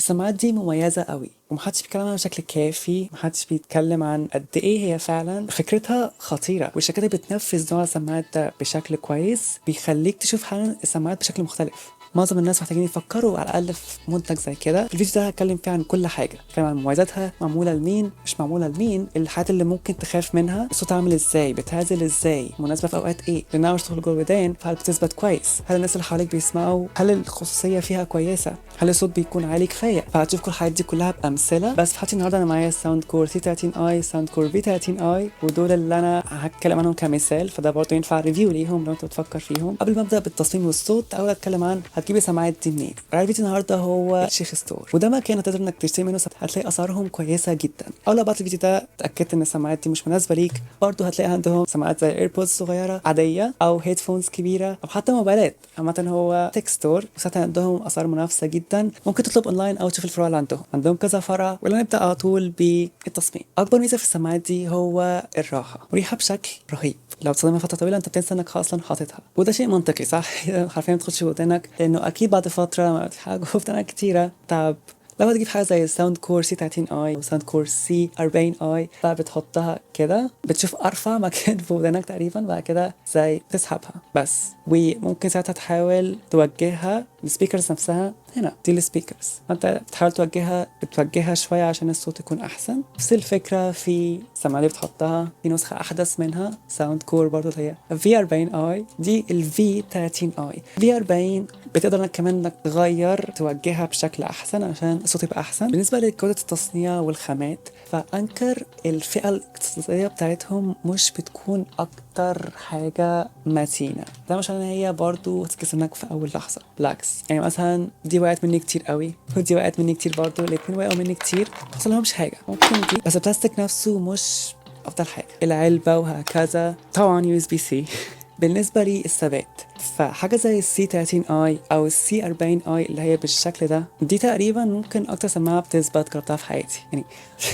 السماعات دي مميزة قوي ومحدش بيتكلم عنها بشكل كافي، محدش بيتكلم عن قد ايه هي فعلا فكرتها خطيرة، والشركات اللي بتنفذ نوع السماعات ده بشكل كويس بيخليك تشوف حالا السماعات بشكل مختلف. معظم الناس محتاجين يفكروا على الاقل في منتج زي كده. الفيديو ده هتكلم فيه عن كل حاجة، هتكلم عن مميزاتها، معمولة لمين، مش معمولة لمين، الحاجات اللي ممكن تخاف منها، الصوت عامل ازاي، بتعزل ازاي، مناسبة في اوقات ايه، لانها مش تدخل جوه الودان، فهل بتثبت كويس، هل الناس اللي حواليك بيسمعوا، هل الخصوصية فيها كويسة، هل الصوت بيكون عالي كفاية. فهتشوف كل الحاجات دي كلها بامثلة. بس في حلقتي النهارده انا معايا Soundcore C30i، Soundcore V30i، ودول اللي انا هتكلم عنهم كمثال، فده برضه ينفع review ليهم لو انت بتفكر فيهم. قبل ما ابدا بالتصميم والصوت، اول اتكلم عن هتجيبي سماعات دي منين. راعي الفيديو النهارده هو شيخ ستور، وده مكان هتقدر انك تشتري منه، هتلاقي اسعارهم كويسة جدا. او لو بعد الفيديو ده اتاكدت ان السماعات دي مش مناسبة ليك، برضه هتلاقي عندهم سماعات زي AirPods صغيرة عادية، او headphones كبيرة، او حتى موبايلات. عامة هو tech store، وساعتها عندهم اسعار منافسه جدا. ممكن تطلب اونلاين او تشوف الفروع اللي عندهم، عندهم كذا فرع. ولا نبدا على طول بالتصميم. اكبر ميزة في السماعات دي هو الراحة، مريحه بشكل رهيب. لو بتستخدمها فترة طويلة انت بتنسى انك اصلا حاططها، وده شيء منطقي صح؟ حرفيا ما تدخلش ودانك، لانه اكيد بعد فترة لما حاجة في ودانك كتيرة تعب. لو هتجيب حاجة زي Soundcore C30i او Soundcore C40i، فبتحطها كده، بتشوف ارفع مكان في ودانك تقريبا، بعد كده زي تسحبها بس، وممكن ساعتها تحاول توجهها ال speakers نفسها. هنا دي ال speakers، فانت بتحاول توجهها، بتوجهها شوية عشان الصوت يكون احسن. نفس الفكرة في السماعة اللي بتحطها، في نسخه احدث منها Soundcore برضه اللي هي V40i، دي ال V30i. V40 بتقدر انك كمان انك تغير توجهها بشكل احسن عشان الصوت يبقى احسن. بالنسبة لجوده التصنيع والخامات، ف Anker الفئة الاقتصادية بتاعتهم مش بتكون اكتر حاجة متينه، ده مش عشان هي برضو هتتكسر منك في اول لحظه، بالعكس. يعني مثلا دي وقعت مني كتير قوي، ودي وقعت مني كتير برضو، الاتنين وقعوا مني كتير، ما لهمش حاجة. ممكن دي بس البلاستيك نفسه مش افضل حاجة، العلبة وهكذا. طبعا USB-C. بالنسبة للثبات، فحاجة زي ال C30i أو ال C40i اللي هي بالشكل ده، دي تقريبا ممكن أكتر سماعة بتثبت جربتها في حياتي. يعني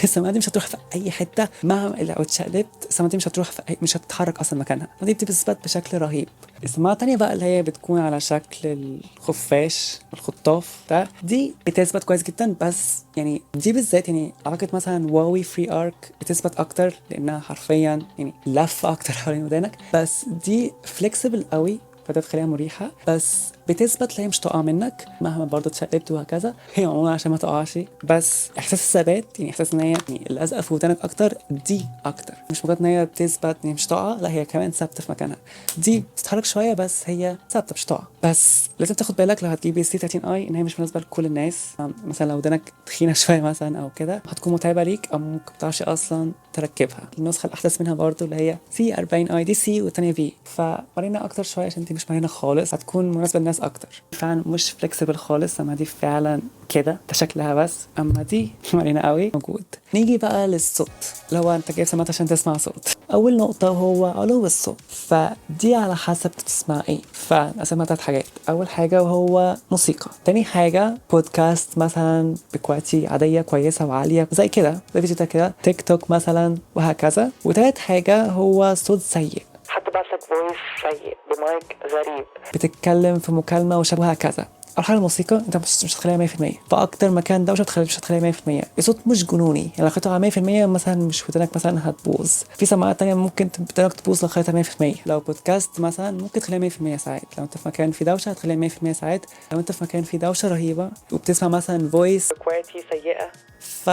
السماعة دي مش هتروح في أي حتة مهما لو اتشقلبت، السماعة دي مش هتروح في أي، مش هتتحرك أصلا مكانها. دي بتثبت بشكل رهيب. السماعة التانية بقى اللي هي بتكون على شكل الخفاش الخطاف ده، دي بتثبت كويس جدا، بس يعني دي بالذات يعني اعتقد مثلا Huawei FreeArc بتثبت اكتر لانها حرفيا يعني لفه اكتر حوالين ودانك، بس دي flexible قوي فده بتخليها مريحة، بس بتثبت هي مش تقع منك مهما برضه اتشقلبت وهكذا. هي معمولة عشان ما تقعش، بس احساس الثبات يعني احساس ان هي يعني لازقة في ودانك اكتر، دي اكتر. مش مجرد ان هي بتثبت ان هي مش تقع، لا هي كمان ثابتة في مكانها. دي بتتحرك شوية بس هي ثابتة مش تقع. بس لازم تاخد بالك لو هتجيبي C30i ان هي مش مناسبة لكل الناس. مثلا لو ودانك تخينة شوية مثلا او كده هتكون متعبة ليك، او ممكن متعرفش اصلا تركبها. النسخة الأحدث منها برضو اللي هي C40i، دي C والتانية V، فمرنة أكتر شوية عشان دي مش مرنة خالص، هتكون مناسبة للناس أكتر. فعلا مش flexible خالص، أما دي فعلا كده ده شكلها بس، أما دي مرنة قوي موجود. نيجي بقى للصوت، اللي هو أنت جايب سماعات عشان تسمع صوت. أول نقطة هو علو الصوت، فدي على حسب تسمع إيه. فنقسمها تلات حاجات. أول حاجة وهو موسيقى، تاني حاجة بودكاست مثلا ب quality عادية كويسة وعالية زي كده، زي فيديو ده كده، تيك توك مثلا وهكذا. وتالت حاجة هو صوت سيء، حد بعت لك voice سيء بمايك غريب، بتتكلم في مكالمة وشبه هكذا. أول حاجة الموسيقى أنت مش هتخليها 100%، فأكتر مكان دوشة مش هتخليها 100%. الصوت مش جنوني، يعني لو خليته على 100% مثلا مش ودانك مثلا هتبوظ. في سماعات تانية ممكن ودانك تبوظ لو خليتها 100%. لو بودكاست مثلا ممكن تخليها 100% ساعات، لو أنت في مكان في دوشة هتخليها 100% ساعات. لو أنت في مكان في دوشة رهيبة وبتسمع مثلا voice quality سيئة، ف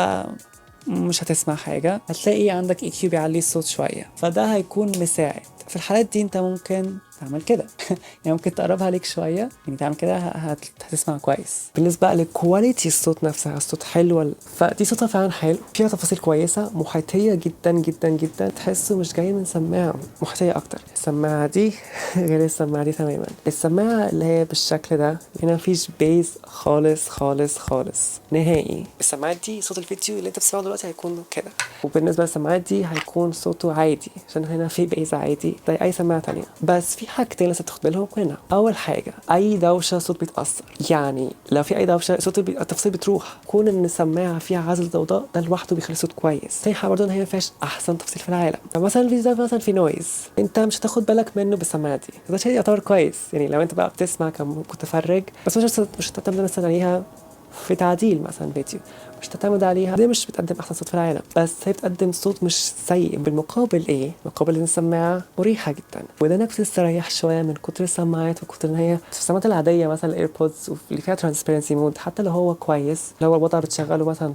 مش هتسمع حاجة، هتلاقي عندك EQ بيعلي الصوت شوية، فده هيكون مساعد. في الحالات دي انت ممكن تعمل كده، يعني ممكن تقربها ليك شوية، يعني تعمل كده هتسمع كويس. بالنسبة ل quality الصوت نفسها، الصوت حلو فدي صوتها فعلا حلو، فيها تفاصيل كويسة، محيطية جدا جدا جدا، تحسه مش جاي من سماعة، محيطية أكتر. السماعة دي غير السماعة دي تماما. السماعة اللي هي بالشكل ده هنا مفيش bass خالص خالص خالص نهائي. السماعات دي صوت الفيديو اللي انت بتسمعه دلوقتي هيكون كده، وبالنسبة للسماعات دي هيكون صوته عادي عشان هنا في bass عادي زي أي سماعة تانية. بس في حاجتين لازم تاخد بالهم منها. أول حاجة، أي دوشة صوت بيتأثر، يعني لو في أي دوشة صوت التفاصيل بتروح. كون إن السماعة فيها عزل ضوضاء ده لوحده بيخلي الصوت كويس. تاني حاجة برضه إن هي ما فيهاش أحسن تفاصيل في العالم. فمثلا الفيديو ده مثلا في noise، أنت مش هتاخد بالك منه بالسماعة دي، ده شيء يعتبر كويس. يعني لو أنت بقى بتسمع كمتفرج بس مش هتعتمد مثلا عليها في تعديل مثلا فيديو، مش تعتمد عليها. دي مش بتقدم احسن صوت في العالم، بس هي بتقدم صوت مش سيء. بالمقابل ايه؟ مقابل ان السماعة مريحه جدا، ودانك بتستريح شوية من كتر السماعات وكتر ان هي في السماعات العادية مثلا ال AirPods اللي فيها transparency mode، حتى لو هو كويس، لو الوضع بتشغله مثلا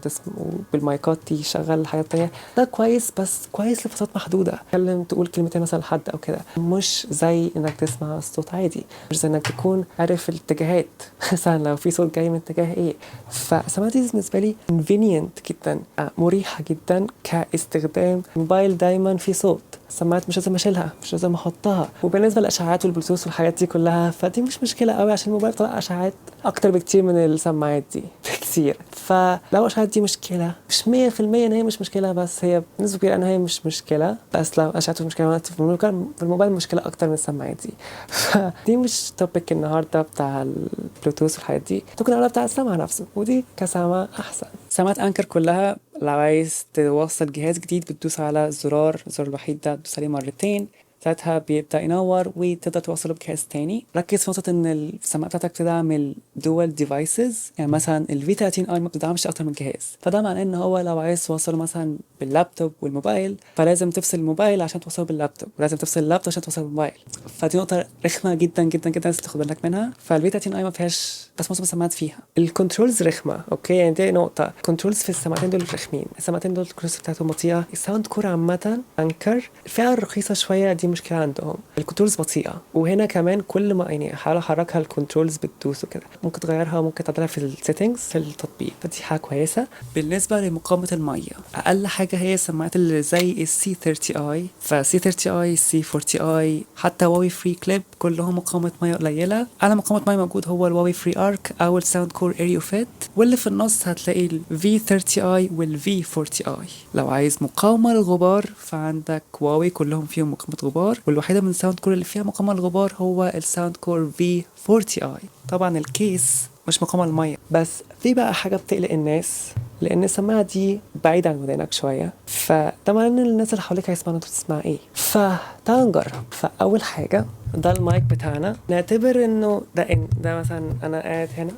بالمايكات يشغل حاجات تانية، ده كويس، بس كويس لفترات محدودة، تتكلم تقول كلمتين مثلا لحد او كده، مش زي انك تسمع الصوت عادي، مش زي انك تكون عارف الاتجاهات مثلا لو في صوت جاي من اتجاه ايه. فالسماعات دي بالنسبة لي convenient جدا، مريحه جدا كاستخدام. الموبايل دايما في صوت، السماعات مش لازم اشيلها، مش لازم احطها. وبالنسبة للاشعاعات والبلوتوث والحاجات دي كلها، فدي مش مشكلة قوي عشان الموبايل طلع اشعاعات اكتر بكتير من السماعات دي بكتير. فلو الاشعاعات دي مشكلة، مش 100% ان هي مش مشكلة، بس هي بنسبة كبيرة ان هي مش مشكلة. بس لو اشعاعات مش مشكلة في الموبايل مشكلة اكتر من السماعات دي. فدي مش topic النهارده بتاع البلوتوث والحاجات دي، topic النهارده بتاع السمع نفسه، ودي كسمع احسن. سماعات Anker كلها لو عايز توصل جهاز جديد بتدوس على الزرار الوحيد ده، تدوس عليه مرتين، ساعتها بيبدأ ينور وتقدر توصله بجهاز تاني. ركز في نقطة إن السماعة بتاعتك تدعم ال dual devices، يعني مثلا ال V30i ما بتدعمش أكتر من جهاز، فده معناه إن هو لو عايز توصله مثلا باللابتوب والموبايل، فلازم تفصل الموبايل عشان توصله باللابتوب، ولازم تفصل اللابتوب عشان توصله بالموبايل. فدي نقطة رخمة جدا جدا جدا لازم تاخد بالك منها. فال V30i ما فيهاش، بس معظم السماعات فيها. ال controls رخمة، okay، يعني دي نقطة. ال controls في السماعتين دول رخمين، السماعتين دول ال controls بتاعتهم بطيئة. ال Soundcore عامة Anker الفئة الرخيصة شوية دي مشكلة عندهم، ال controls بطيئة. وهنا كمان كل ما يعني احاول احركها ال controls بتدوس وكده، ممكن تغيرها وممكن تعدلها في ال settings في التطبيق، فدي حاجة كويسة. بالنسبة لمقاومة المية، أقل حاجة هي السماعات اللي زي ال C30i، ف C30i، C40i، حتى Huawei Free Clip، كلهم مقاومة مية قليلة. أعلى مقاومة مية موجود هو ال Huawei Free Arc أو ال Soundcore Aireo Fit، واللي في النص هتلاقي ال V30i وال V40i. لو عايز مقاومة للغبار فعندك هواوي كلهم فيهم مقاومة غبار، والوحيدة من Soundcore اللي فيها مقاومة للغبار هو ال Soundcore V40i. طبعا ال case مش مقاومة للمية، بس في بقى حاجة بتقلق الناس، لأن السماعة دي بعيدة عن ودانك شوية، فده معناه إن الناس اللي حواليك هيسمعوا انت بتسمع إيه. فتعال نجرب. فأول حاجة ده المايك بتاعنا، نعتبر إنه ده إن ده مثلا أنا قاعد هنا،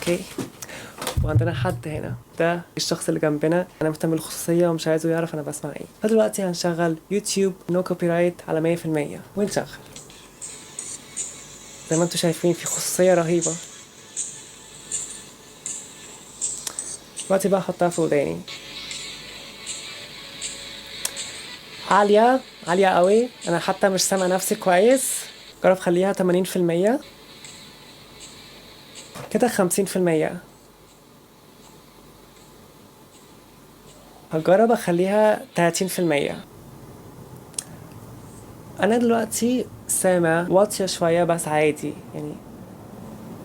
okay، وعندنا حد هنا، ده الشخص اللي جنبنا، انا مهتم بالخصوصيه ومش عايزه يعرف انا بسمع ايه. فدلوقتي هنشغل يوتيوب no copyright على 100% ونشغل. زي ما انتم شايفين في خصوصية رهيبة. دلوقتي بقى احطها في وداني. عالية عالية قوي، انا حتى مش سامع نفسي كويس. جرب خليها 80% كده، 50%. هجرب اخليها 30%. انا دلوقتي سامع واطية شوية بس عادي يعني.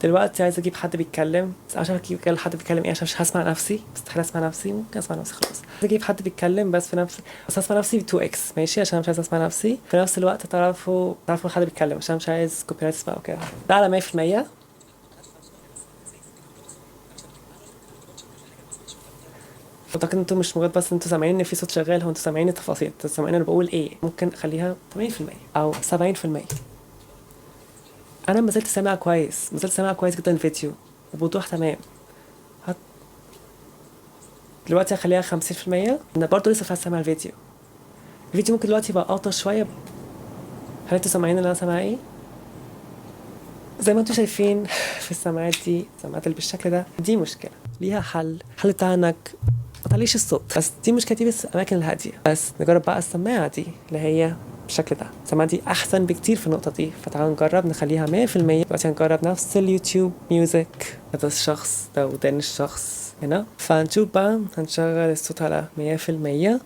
دلوقتي عايز اجيب حد بيتكلم، بس عشان اجيب حد بيتكلم ايه، عشان مش هسمع نفسي، مستحيل اسمع نفسي، ممكن اسمع نفسي خلاص. عايز اجيب حد بيتكلم بس في نفس، بس اسمع نفسي ب 2 x ماشي، عشان مش عايز اسمع نفسي في نفس الوقت. تعرفوا حد بيتكلم عشان مش عايز copyrights بقى وكده. ده على 100%. اعتقد انتوا مش مجرد بس انتوا سامعين ان في صوت شغال، هو انتوا سامعين التفاصيل، انتوا سامعين انا بقول ايه. ممكن اخليها 80% او 70%. انا ما زلت سامع كويس، ما زلت سامع كويس جدا الفيديو وبوضوح تمام. دلوقتي هخليها 50%. انا برضه لسه سامع الفيديو. الفيديو ممكن دلوقتي يبقى اوطى شوية. هل انتوا سامعين اللي انا سامعاه ايه؟ زي ما انتوا شايفين في السماعات دي، السماعات اللي بالشكل ده دي مشكلة ليها حل. الحل بتاع انك ما تعليش الصوت، بس دي مشكلتي بس الاماكن الهادية. بس نجرب بقى السماعة دي اللي هي بالشكل ده، السماعة دي احسن بكتير في النقطة دي. فتعالوا نجرب نخليها 100%. دلوقتي هنجرب نفس ال YouTube Music. هذا الشخص ده ودان الشخص هنا، فهنشوف بقى هنشغل الصوت على 100%.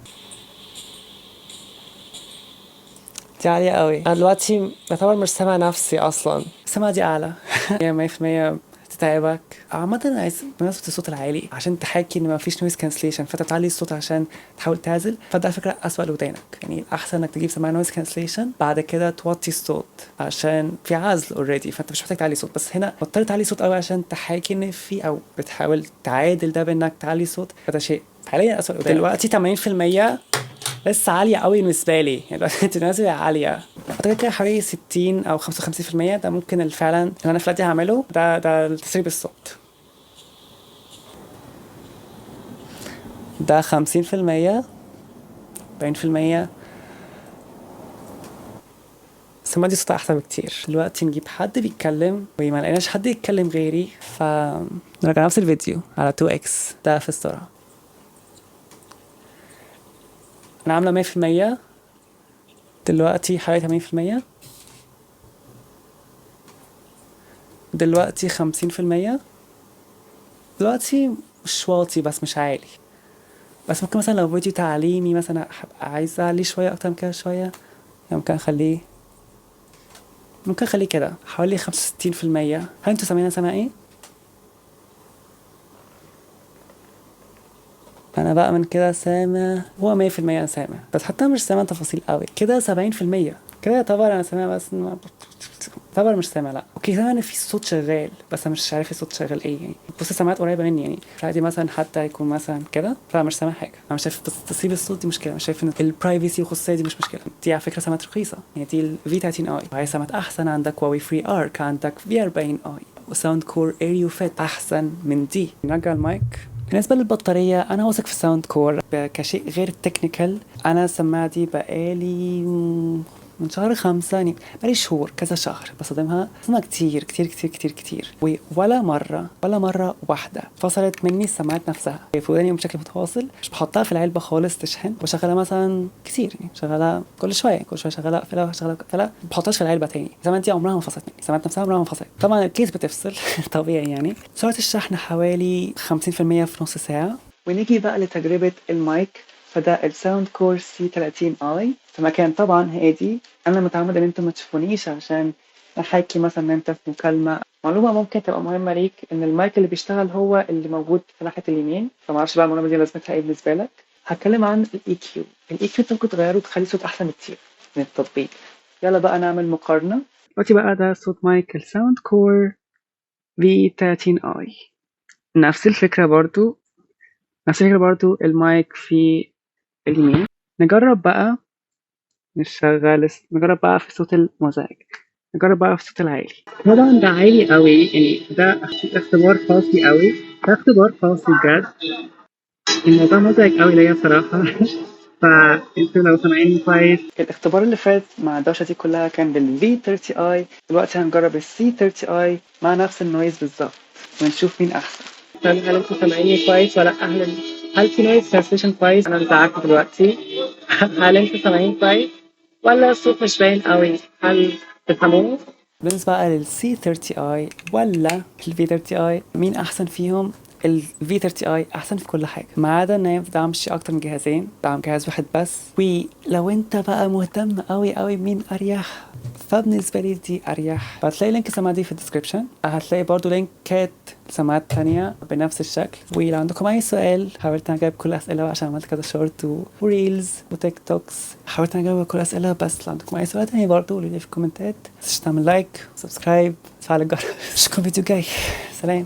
دي عالية قوي. انا دلوقتي يعتبر مش سامع نفسي اصلا. السماعة دي اعلى. هي 100% تتعبك عامة. عايز بمناسبة الصوت العالي عشان تحاكي ان مفيش noise cancellation، فانت تعلي الصوت عشان تحاول تعزل، فده على فكرة أسوأ لودانك. يعني الأحسن انك تجيب سماعة noise cancellation بعد كده توطي الصوت عشان في عزل already، فانت مش محتاج تعلي صوت. بس هنا بطلت تعلي صوت قوي عشان تحاكي ان في، او بتحاول تعادل ده بانك تعلي صوت، فده شيء حاليا أسوأ لودانك. دلوقتي 80% لسه عالية قوي بالنسبة لي، يعني دلوقتي بالنسبة لي عالية. أعتقد كده حوالي 60 أو 55%. ده ممكن فعلا اللي أنا في الوقت هعمله ده تسريب الصوت. ده 50%، 40%. السماعة دي صوتها أحسن بكتير. دلوقتي نجيب حد بيتكلم، وما لقيناش حد يتكلم غيري، فنرجع نفس الفيديو على 2x. ده في السرعة أنا عاملة 100%، دلوقتي حوالي 80%، دلوقتي 50%. دلوقتي مش واطي بس مش عالي، بس ممكن مثلا لو فيديو تعليمي مثلا هبقى عايزة أعليه شوية أكتر من كده شوية، يعني ممكن أخليه كده حوالي 65%. هل انتوا سامعين أنا سامع إيه؟ أنا بقى من كده سامع هو 100% أنا سامع، بس حتى مش سامع تفاصيل قوي. كده 70% كده يعتبر أنا سامع، بس يعتبر مش سامع. لأ okay، سامع إن في صوت شغال، بس أنا مش عارف الصوت شغال إيه يعني. بص السماعات قريبة مني يعني، مش عادي مثلا حتى يكون مثلا كده، فأنا مش سامع حاجة. أنا مش شايف، بس تسريب الصوت دي مشكلة، مش شايف إن ال privacy والخصوصية دي مش مشكلة. دي على فكرة سماعات رخيصة يعني، دي ال V30i. عايز سماعات أحسن عندك Huawei FreeArc، عندك V40i، و Soundcore Aireo Fit أحسن من دي. نرجع المايك. بالنسبة للبطارية أنا واثق في Soundcore كشيء غير technical. أنا السماعة دي بقالي من شهر 5، يعني بقالي شهور كذا شهر بستخدمها كتير كتير كتير كتير كتير، ولا مرة ولا مرة واحدة فصلت مني السماعات نفسها في وداني بشكل متواصل. مش بحطها في العلبة خالص تشحن، وشغلها مثلا كتير يعني، شغلها كل شوية كل شوية، شغلها اقفلها شغلها اقفلها، ما بحطهاش في العلبة تاني. السماعات دي عمرها ما فصلت مني، السماعات نفسها عمرها ما فصلت. طبعا ال case بتفصل طبيعي يعني. سرعة الشحن حوالي 50% في نص ساعة. ونيجي بقى لتجربة المايك، فده ال Soundcore C30i في مكان طبعا هادي. انا متعمد ان انتم ما تشوفونيش عشان احاكي مثلا ان انت في مكالمة. معلومة ممكن تبقى مهمة ليك، ان المايك اللي بيشتغل هو اللي موجود في ناحية اليمين، فما اعرفش بقى المعلومة دي لازمتها ايه بالنسبة لك. هتكلم عن ال EQ. ال EQ انت ممكن تغيره وتخلي صوت احسن بكتير من التطبيق. يلا بقى نعمل مقارنة. دلوقتي بقى ده صوت مايك ال Soundcore V30i. نفس الفكرة برضو، نفس الفكرة برضو المايك في اليمين. نجرب بقى نشغل، نجرب بقى في صوت المزعج، نجرب بقى في الصوت العالي. طبعا ده عالي قوي يعني، ده اختبار قاسي قوي، ده اختبار قاسي بجد. الموضوع مزعج قوي ليا بصراحة. فانتوا لو سامعيني كويس، الاختبار اللي فات مع الدوشة دي كلها كان بال V30i، دلوقتي هنجرب ال C30i مع نفس ال noise بالظبط ونشوف مين احسن. هل انتوا سامعيني كويس ولا هل في noise cancellation كويس؟ انا مزعجكم دلوقتي. هل انتوا سامعين كويس ولا الصوت مش باين قوي؟ هل تفهموني؟ بالنسبة بقى لل C30i ولا ال V30i، مين أحسن فيهم؟ ال V30i أحسن في كل حاجة، ما عدا إن هي ما بتدعمش أكتر من جهازين، بتدعم جهاز واحد بس. ولو أنت بقى مهتم قوي قوي مين أريح، فبالنسبة لي دي أريح. فهتلاقي link السماعة دي في ال description، هتلاقي برضو لينكات سماعات تانية بنفس الشكل. ولو عندكم أي سؤال، حاولت أنا أجاوب كل الأسئلة عشان عملت كذا short و reels و TikToks، حاولت أنا أجاوب كل الأسئلة. بس لو عندكم أي سؤال تاني برضو قولوا لي في الكومنتات. متنسوش تعمل like، subscribe، تفعل الجرس. أشوفكم فيديو جاي. سلام.